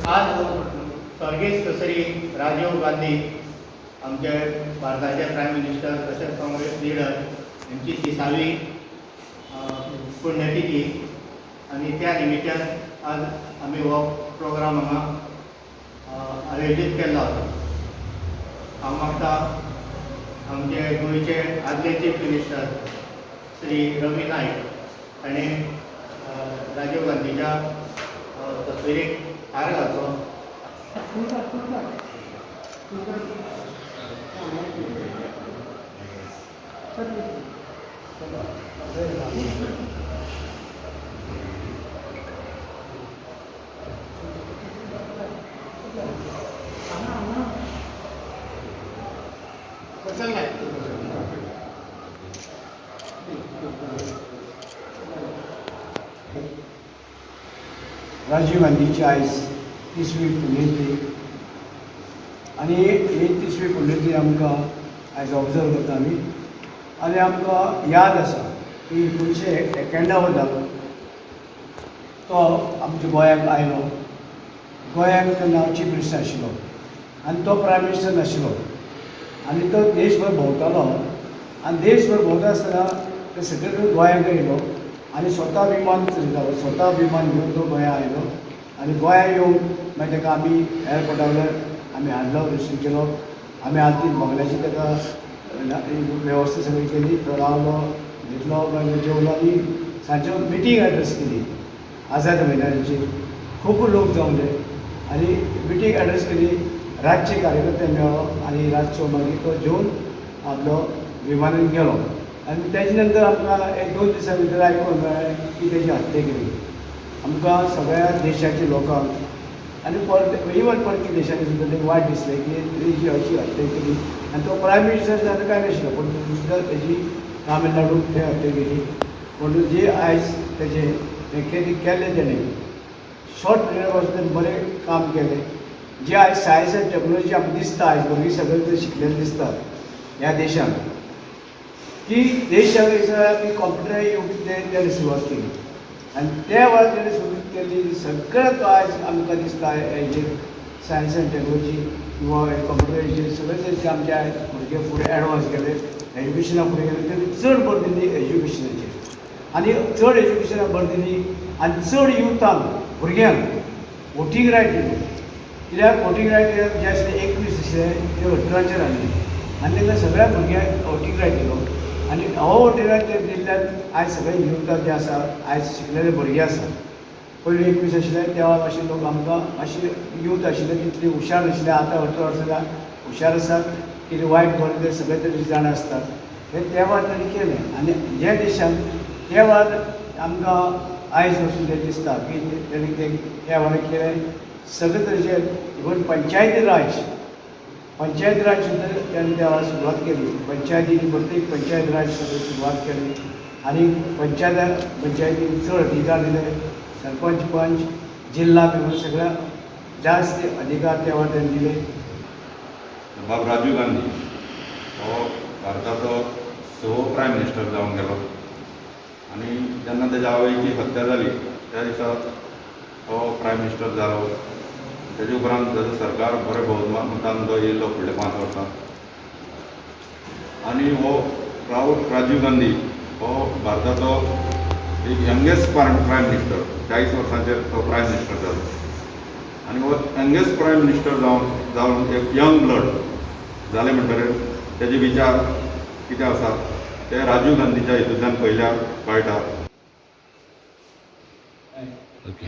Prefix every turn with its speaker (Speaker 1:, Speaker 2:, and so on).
Speaker 1: आज स्वर्गेस्त श्री राजीव गांधी, आमचे भारताचे प्रायम मिनिस्टर तशेंच काँग्रेस लिडर, यांची 30वी पुण्यतिथी आनी त्या निमित्तान आज आमी हो प्रोग्राम हांगा आयोजीत केल्लो आसा. हांव मागता, आमचे गोंयचे आदले चीफ मिनिस्टर श्री रवी नायक हाणें राजीव गांधीच्या तस्विरीक हार घालचो. चल नायक.
Speaker 2: राजीव गांधीची आयज 30वी पुण्यतिथी आनी ही 30वी पुण्यतिथी आमकां आयज ऑब्जर्व करता आमी. आनी आमकां याद आसा की 1991 तो आमच्या गोंयाक आयलो. गोंयाक तेन्ना चीफ मिनिस्टर आशिल्लो आनी तो प्रायम मिनिस्टर नाशिल्लो आनी तो देशभर भोंवतालो आनी देशभर भोंवता आसतना ते सगळे गोंयाक येयलो आनी स्वता विमान चलयतालो. स्वता विमान घेवन तो गोंया आयलो आनी गोंया येवन मागीर ताका आमी एअरपोर्टा वयल्यान आमी हाडलो, रिसीव केलो. आमी आरती बंगल्याची ताका वेवस्था सगळी केली. तो रावलो, न्हिदलो, मागीर जेवलो आनी सांजचे मिटींग एड्रेस केली आझाद मैदानाचेर. खूब लोक जमले आनी मिटींग एड्रेस केली. रातचे कार्यकर्ते मेळ्ळो आनी रातचो मागीर तो जेवन आपलो विमानान गेलो. आनी तेजे नंतर आमकां एक दोन दिसां भितर आयकूंक मेळ्ळें की तेजी हत्या केली. आमकां सगळ्या देशाच्या लोकांक आनी परत इवन परकी देशांनी सुद्दां तें वायट दिसलें की तेजी अशी हत्या केली. आनी तो प्रायम मिनिस्टर जाल्यार कांय नाशिल्लो, पूण सुद्दां तेजी तामिळनाडूक थंय हत्या केली. पूण जे आयज तेजें हें केलें केल्लें, तेणें शॉर्ट पिरियडा पासून तेणें बरें काम केलें. जे आयज सायन्स आनी टॅक्नोलॉजी आमकां दिसता, आयज भुरगीं सगळीं ते शिकलेले दिसतात ह्या देशांत की देशाक की कॉम्प्युटर येवंक तेणें सुरवात केली आनी त्या वेळार तेणें सुरवात केली. सगळें तो आयज आमकां दिसता हेजेर सायन्स आनी टॅक्नोलॉजी किंवा कॉम्प्युटर हेजेर सगळे जे आमचे आयज भुरगे फुडें एडवान्स गेले, एज्युकेशना फुडें गेले. तेणी चड भर दिली एज्युकेशनाचेर आनी चड एज्युकेशनाक भर दिली आनी चड युथांक, भुरग्यांक वोटींग रायट दिलो. कित्याक वोटींग रायट जे आसले 21 आसले, ते 18चेर हाडले आनी तांकां सगळ्या भुरग्यांक वोटींग रायट दिलो. आनी हो वोटींग रायट ते दिल्ल्यान आयज सगळे युथा जे आसा, आयज शिकलेले भुरगे आसा. पयलीं 21 आशिल्ले तेवा मातशे लोक आमकां मातशे यूथ आशिल्ले तितले हुशार नाशिल्ले. आतां 18 वर्सां हुशार आसात. कितें वायट बरें तें सगळे तरेचे जाणा आसतात. हें त्या वेळार ताणें केलें आनी ह्या देशान त्या वेळार आमकां आयज वचून तें दिसता की तेणें तें त्या वेळार केलें. सगळे तरेचे इवन पंचायती राज, पंचायत राज सुद्दां ताणें त्या वेळार सुरवात केली. पंचायतीनी प्रत्येक पंचायत राज सगळें सुरवात केली आनी पंचायतीन चड अधिकार दिले. सरपंच, पंच, जिल्हा बिल्हा सगळ्या जास्त अधिकार त्या वेळार ताणें दिले.
Speaker 3: बाब राजीव गांधी हो भारताचो सवो प्रायम मिनिस्टर जावन गेलो आनी जेन्ना तेज्या आवयची हत्या जाली त्या दिसा तो प्रायम मिनिस्टर जालो. तेजे उपरांत ताजो सरकार बरें भोवमतान तो येयल्लो फुडले 5 वर्सां. आनी हो प्रावड राजीव गांधी हो भारताचो एक यंगेस्ट प्रायम मिनिस्टर. 40 वर्सांचेर तो प्रायम मिनिस्टर जालो आनी हो यंगेस्ट प्रायम मिनिस्टर जावन जावन एक यंग ब्लड जालें म्हणटकीर तेजे विचार कितें आसा ते राजीव गांधीच्या हितूंतल्यान पळयल्यार कळटा.
Speaker 2: ओके.